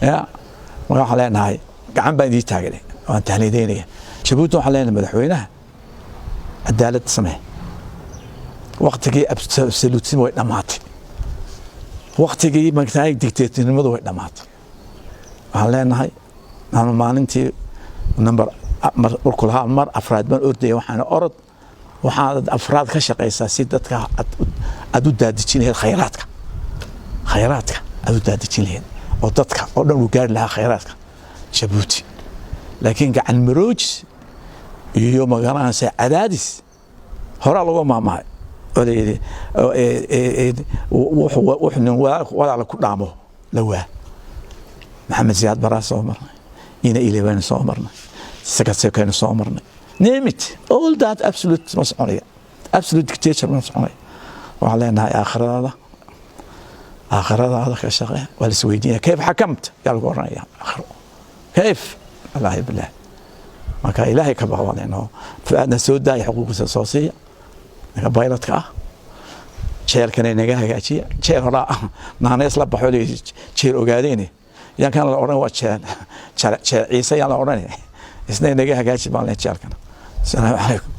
Ya, marka waxaan leenahay gacan baan idii taaganay, waan tahniideynaya. Jabuuti waxaan leenahay, madaxweynaha cadaalad samee. Waqtigii absolutism way dhammaatay, waqtigii maaragtay dictatornimadu way dhammaatay. Waxaan leenahay anu maalintii number markuu lahaa mar afraad baan ordaya, waxaan orod, waxaad afraad ka shaqaysaa si dadka aad u daadejin lahayd khayraadka, khayraadka aad u daadejin lahayd oo dadka oo dhan uu gaari lahaa khayraadka Jabuuti. Laakiin gacan maroojis iyo magaranaysa cadaadis horaa lagu maamahay oo la yidhi wuxuu nin walaala ku dhaamo la waa. Maxamed Siyaad Baraa soo marnay, ina ilibanu soo marnay, sakasekaynu soo marnay, name it, all that. Absolute ma soconaya, absolute dictator ma soconaya. Waxaan leenahay aakhiradaada, aakhiradaada ka shaqee. Waa la isweydiinaya, "Kayf xakamta?" yaa lagu oranaya aakhiro. Kayf, wallaahi billaah. Marka Ilaahay ka baqo leenoo Fuaadna soo daaya, xuquuqiisa soo siiya ninka pilotka ah, jeelkana inaga hagaajiya. Jeel horaa naanees la baxo jeel ogaadeyne, yaan kan la odhan, waa jeel jeel Ciise yaan la odhan, isna inaga hagaaji baan leen jeelkana. Asalaamu calaykum.